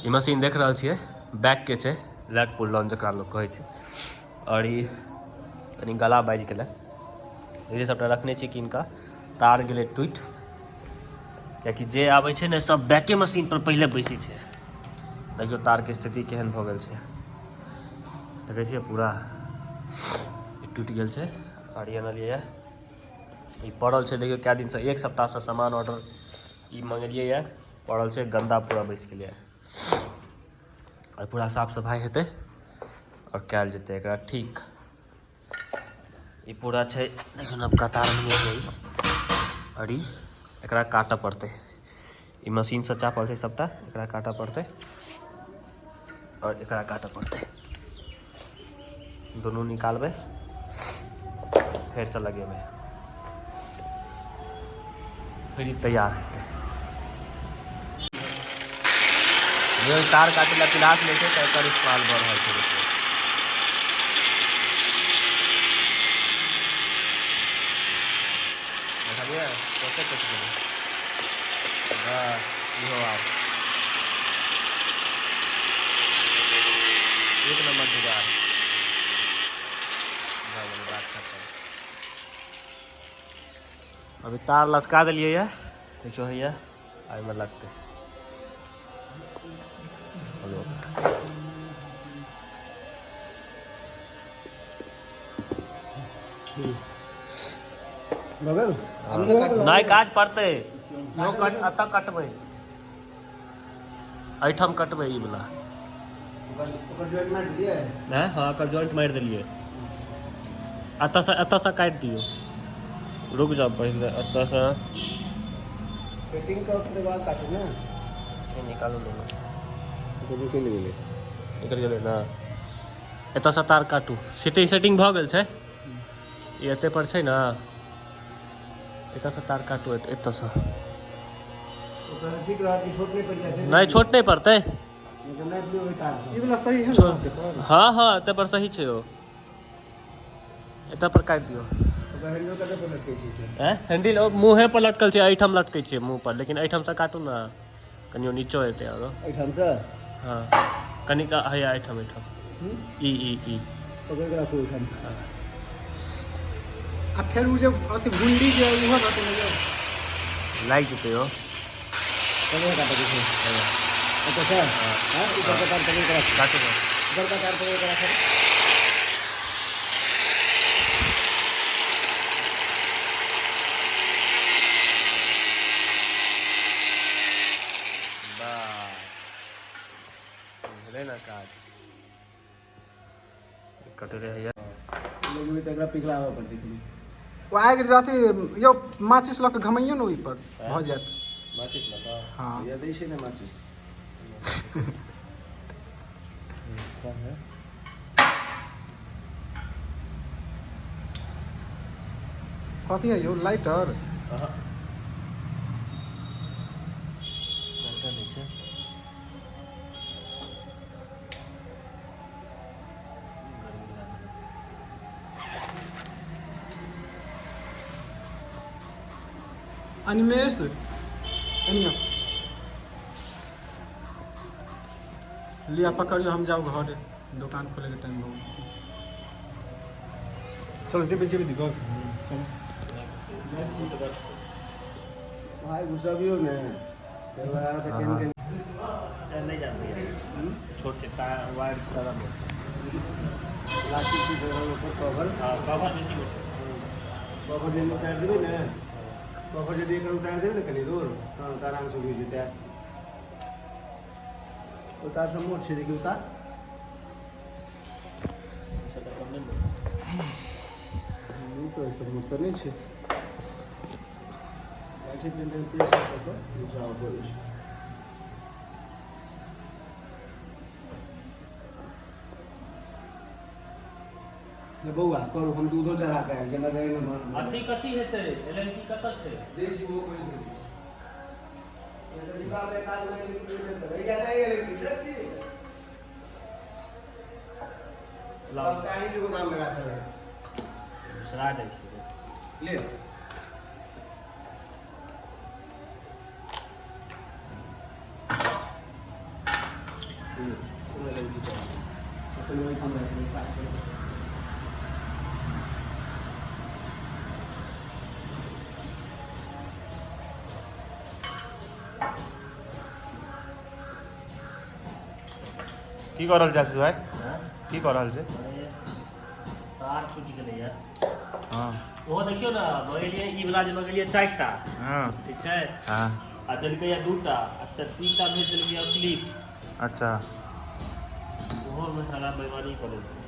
ई machine देख रहल छियै, बैकके छै, लैट पुल डाउन जकरा लोक कहै छै। आओर ई कनि गला बाजि गेलै, ई सबटा रखने छी कीन कऽ। तार गेलै टूटि, कियाकि जे आबै छै ने सब बैके मशीन पर पहिले बैसै छै। देखियौ तारके स्थिति केहन भऽ गेल छै, देखै छियै पूरा टूटि गेल छै। आओर ई अनलियै, ई पड़ल छै देखियौ कए दिनसँ, एक सप्ताहसँ सामान ऑर्डर ई मंगेलियै यऽ, पड़ल छै, गन्दा पूरा बैसि गेलैए। आओर पूरा साफ सफाइ हेतै आओर कयल जेतै एकरा ठीक। ई पूरा छै देखियौ नबका तार मंगेलियै ई। आओर ई एकरा काटऽ पड़तै, ई मशीनसँ चापल छै सबटा, एकरा काटऽ पड़तै आओर एकरा काटऽ पड़तै, दुनू निकालबै फेरसँ लगेबै, फिर ई तैयार हेतै। जे तार काटै लए पिलास लै छै तऽ एकर इस्तेमाल भऽ रहल छै। देखियौ देखलियै कते कटि गेलै, बस इहो आब एक नंबर जुगाड़ भऽ गेलै, बात खतम। अभी तार लटका देलियै यऽ, देखियौ हैया एहिमे लगतै। हेलो बगल नहि काज पड़तै, इहो कट, एतऽ कटबै, एहिठाम कटबै ई वला। ओकर जॉइंट मारि दियै? नहि, हँ, एकर जॉइंट मारि देलियै। एतऽसँ एतऽसँ काटि दियौ, रुक जाउ, पहिले एतऽसँ सेटिंग कऽ के बाद काटू ने। निकालू ने। निकलि गेलै। निकलि गेलै ने। एतऽसँ तार काटू, सेटिंग सेटिंग भऽ गेल छै, ई एते पर छै ने। एतऽसँ तार काटू, एतऽसँ। ओकर ठीक रहत कि छोट नहि पड़ि जाइ छै? नहि, छोट नहि पड़तै। नहि तऽ नापि लियौ ओहि तार। ई वाला सही है ना पेपर? हँ हँ, एतऽ पर सही छै, ओ एतऽ पर काटि दियौ। ओकर हैंडल कतऽ पर लटकै छै से? ऐं, हैंडल ओ मुँहे पर लटकल छै, एहिठाम लटकै छै मुँह पर, लेकिन एहिठामसँ काटू ने, कनियो नीचो एतै आरो। एहिठामसँ? हँ, कनिक हैया एहिठाम, एहिठाम ई ई ई। पकड़ि कऽ राखू ओहिठाम। आ फेर उ जे अथी भुंडी जे उहो रहतै ने यौ। लागि जेतै ओ। कतऽ काटै छै? एतऽसँ? हँ, ऊपरका तार पकड़ि कऽ राखू। काटू ने। ऊपरका तार पकड़ि कऽ राखू। बस भेलै ने काज, कटले हैया। लगेबै तऽ एकरा पिघलाबऽ पड़तै कनि। ओ आगि जे अथी यौ माचिस लऽ कऽ घमैयौ ने, ओहि पर भऽ जायत। माचिस लऽ कऽ? हँ। भैया दै छै ने माचिस। कथी है यौ, लाइटर? अहाँ लाइटर नहि छै। गर्मी लागल। अनिमेष, एनियो लिया पकड़ियो, हम जाउ घरे, दुकान खोले के टाइम हो गेल। चलो जेबे जेबे दी घर चलो। भाइ घुसबियौ ने तेल लगा कऽ केहन केहन। नहि जानते, छोट छै तार, वायर गरम है। प्लास्टिक की देबै ओकर कवर। हाँ, कवर बेसी मोट। कवर जे उतारि देबै ने, कवर यदि एकर उतारि देबै ने कनि दूर, तहन तऽ आरामसँ घुसि जेतै। ओ तार सब मोट छै, देखियौ तार। ई तऽ ओहिसँ मोट तऽ नहि छै। जाइ छै कनि प्रेस कऽ कऽ घुसाबऽ पड़ै छै। हे बौआ, करू, हम दूधो चढ़ा कऽ आयल छी, हमरा जाइमे बाँस। अथी कथी हेतै? एल एन टी कतऽ छै? देशी वो कोई नहीं छै। ये तो डिब्बा में तार में रह जाता है ये की। सबटा ही गोदाम में राखल है। उसरा जाइ छै। ले। अपन ओहिठाम राखि देबै, साफ कऽ देबै। की कऽ रहल छै आशीष भाई? की कऽ रहल छै? तार छूटि गेलैया। हँ। ओहो देखियौ ने, मंगेलियै ई वला जे मंगेलियै 4 टा। हँ। ठीक छै। हँ। आ देलकैया 2 टा। अच्छा, 3 टा भेज देलकैया क्लिप। अच्छा। ओहोमे साला बेईमानी कऽ देलकै।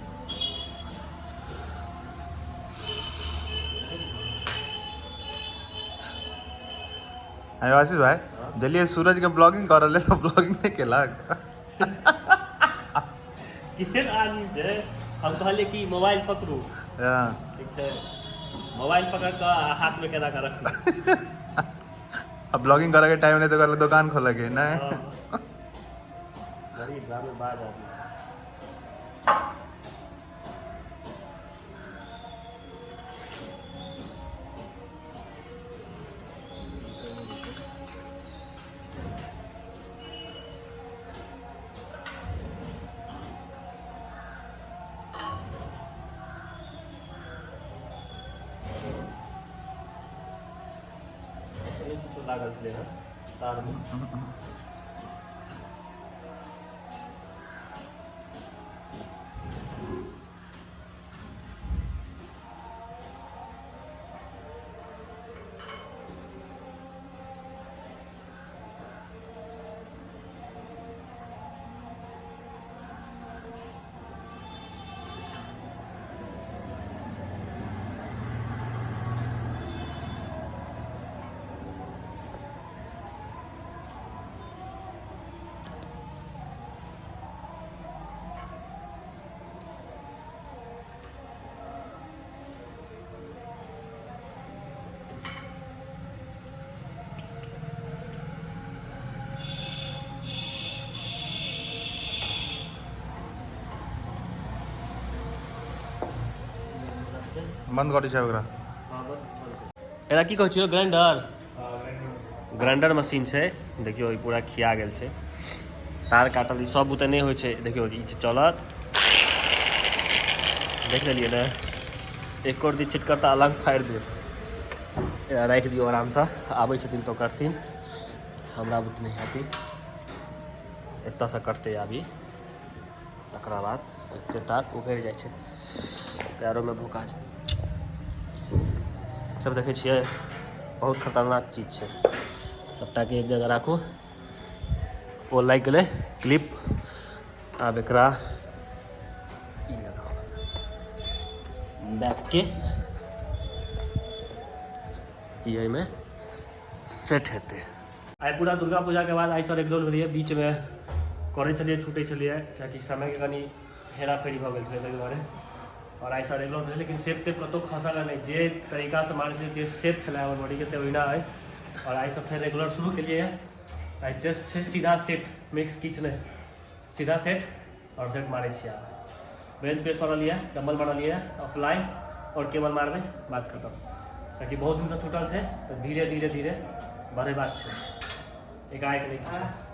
अरे आशीष भाई, देलियै सूरज के ब्लॉगिंग कऽ रहल है तऽ ब्लॉगिंग नहि केलक। केहन आदमी छै! हम कहलियै कि मोबाइल पकड़ू। हँ। ठीक छै, मोबाइल पकड़ कऽ आ हाथमे केना कऽ रखलक। आ ब्लॉगिंग करऽ के टाइम नहि तऽ कहलक दोकान खोलऽ के नहि। हँ। बड़ी ड्रामेबाज आदमी छै। नहि किछो लागल छलै हँ तारमे। बन्द करै छै ओकरा। एकरा की कहै छियै? ग्राइंडर, ग्राइंडर मशीन छै। देखियौ, ई पूरा खिया गेल छै। तार काटल ई सब बुते नहि होइ छै। देखियौ, ई चलत, देख लेलियै ने? एको दिन छिटकर तऽ अलग फाड़ि देत। एकरा राखि दियौ आरामसँ, आबै छथिन तऽ करथिन, हमरा बुते नहि हेतै। एतऽसँ कटतै अभी, तकरा बाद एते तार उघरि जाइ छै। पैरोमे भूका सब देखै छियै। बहुत खतरनाक चीज छै। सबटाके एक जगह राखू। ओ लागि गेलै क्लिप। आब एकरा ई लगाउ बैकके, ई एहिमे सेट हेतै। आइ पूरा दुर्गा पूजाके बाद आइसँ रेगुलर भेलैए। बीचमे करै छलियै, छूटै छलियै, कियाकि समयके कनि हेराफेरी भऽ गेल छलै, ताहि दुआरे। आओर आइसँ रेगुलर भेलै, लेकिन शेप तेप कतहु खसल नहि। जे तरीकासँ मारै छलियै, जे शेप छलै हमर बॉडीके, से ओहिना अइ। आओर आइसँ फेर रेगुलर शुरू केलियै। आइ जस्ट छै सीधा सेट, मिक्स किछु नहि, सीधा सेट आओर सेट मारै छियै। आब बेंच प्रेस मारलियै, डम्बल मारलियै आओर फ्लाई आओर केबल मारबै, बात खतम। कियाकि बहुत दिनसँ छूटल छै, तऽ धीरे धीरे धीरे बढ़ेबाक छै, एकाएक नहि किछु।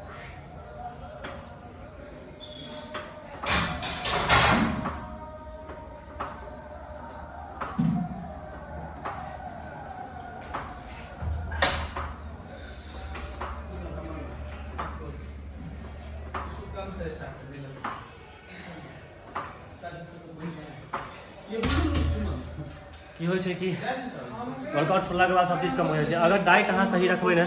कम से स्टार्ट मिलल। ये बुझू। की होइ छै कि वर्कआउट छोड़लाके बाद सब चीज कम हो जाइ छै। अगर डाइट अहाँ सही रखबै ने,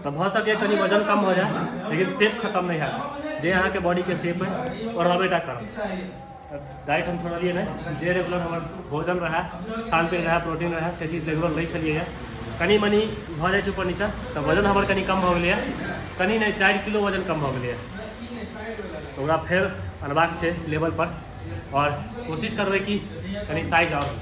तऽ भऽ सकैए कनि वजन कम हो जाए, लेकिन शेप खतम नहि हैत। जे अहाँके बॉडीके शेप अइ, ओ रहबे टा करत। डाइट हम छोड़लियै नहि। जे रेगुलर हमर भोजन रहए, खान पीन रहए, प्रोटीन रहए, से चीज रेगुलर लै छलियै। कनि मनि भऽ जाइ छै ऊपर नीचा, तऽ वजन हमर कनि कम भऽ गेलैए। कनि नहि, 4 किलो वजन कम भऽ गेलैए। तऽ ओकरा फेर अनबाक छै लेवलपर आओर कोशिश करबै कि कनि साइज आओर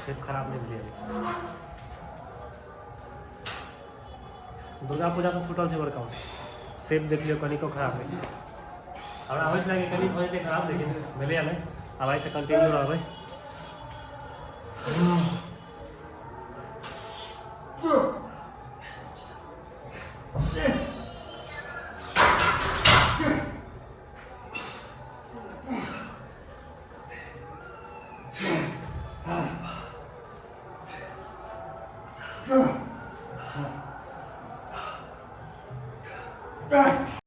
सेप खराब नहि भेलै अभी। दुर्गा पूजासँ छूटल छै वर्कआउट। सेप देख लियौ, कनिको खराब नहि छै। हमरा होइ छलै कि कनि भऽ जेतै खराब, लेकिन भेलैए नहि। आब आइसँ कंटिन्यू रहबै।